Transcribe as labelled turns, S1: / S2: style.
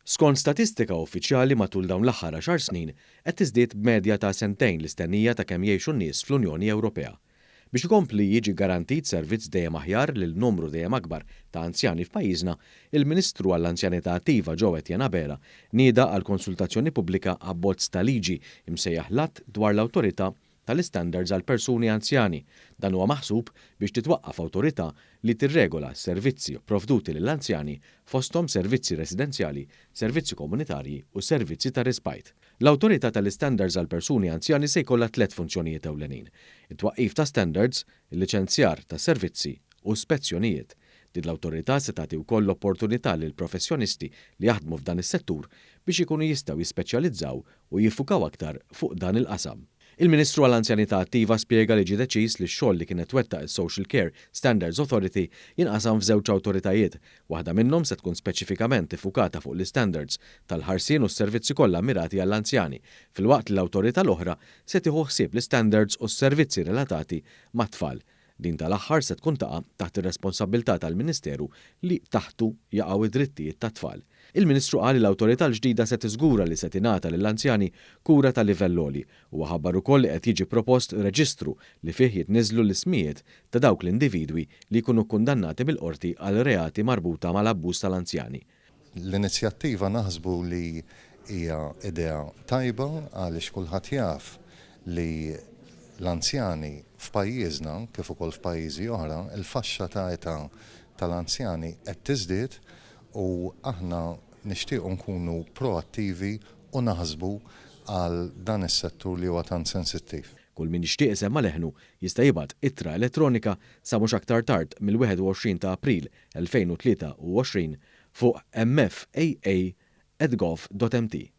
S1: Skont statistika uffiċjali matul dawn l-aħħar għaxar snin qed tiżdied b'medja ta' sentejn l-istennija ta' kemm jgħixu n-nies fl-Unjoni Ewropea. Biex ikompli jiġi garantit servizz dejjem aħjar lil numru dejjem akbar ta' anzjani f'pajjiżna, il-Ministru għall-Anzjanità Attiva Jo Etienne Abela nieda għal konsultazzjoni pubblika abbozz ta' liġi msejjaħ l-Att dwar l-Awtorità tal-Istandards għal Persuni Anzjani. Dan huwa maħsub biex titwaqqaf awtorità li tirregola s-servizzi pprovduti lill-anzjani fosthom servizzi residenzjali, servizzi komunitarji u servizzi ta' respite. L-Awtorità tal-Istandards għal Persuni Anzjani se jkollha tliet funzjonijiet ewlenin, it-twaqqif ta' standards, il-liċenzjar ta' servizzi u spezzjonijiet. Din l-awtorità se tagħti wkoll l-opportunità lill-professjonisti li jaħdmu f'dan is-settur biex ikunu jistgħu jispeċjalizzaw u jiffukaw aktar fuq dan il-qasam. Il-Ministru għall-Anzjanità Attiva spjega li ġie deċiż li x-xogħol li kienet twettaq is-Social Care Standards Authority jinqasam f'żewġ awtoritajiet. Waħda minnhom se tkun speċifikament iffukata fuq l-istandards tal-ħarsien u s-servizzi kollha mmirati għall-anzjani, filwaqt li l-awtorità l-oħra se tieħu ħsieb l-istandards u s-servizzi relatati mat-tfal. Din tal-aħħar se tkun taqa' taħt ir-responsabbiltà tal-Ministeru li taħtu jaqgħu d-drittijiet tat-tfal. Il-Ministru qal li l-awtorità l-ġdida se tiżgura li se tingħata lill-anzjani kura ta' livell għoli. Huwa ħabbar ukoll li qed jiġi propost reġistru li fih jitniżżlu l-ismijiet ta' dawk l-individwi li jkunu kkundannati mill-Qorti għal reati marbuta mal-abbuż tal-anzjani.
S2: L-inizjattiva naħsbu li hija idea tajba għaliex kulħadd jaf li l-anzjani f'pajjiżna kif ukoll f'pajjiżi oħra, il-faxxa ta' età tal-anzjani qed tiżdied u aħna nixtiequ nkunu proattivi u naħsbu għal dan is-settur li huwa tant sensittiv.
S1: Kull min jixtieq isemma' leħnu jista' jibgħat ittra elettronika sa mhux aktar tard mill-21 ta' April 2023 fuq mfaa at gov dot mt.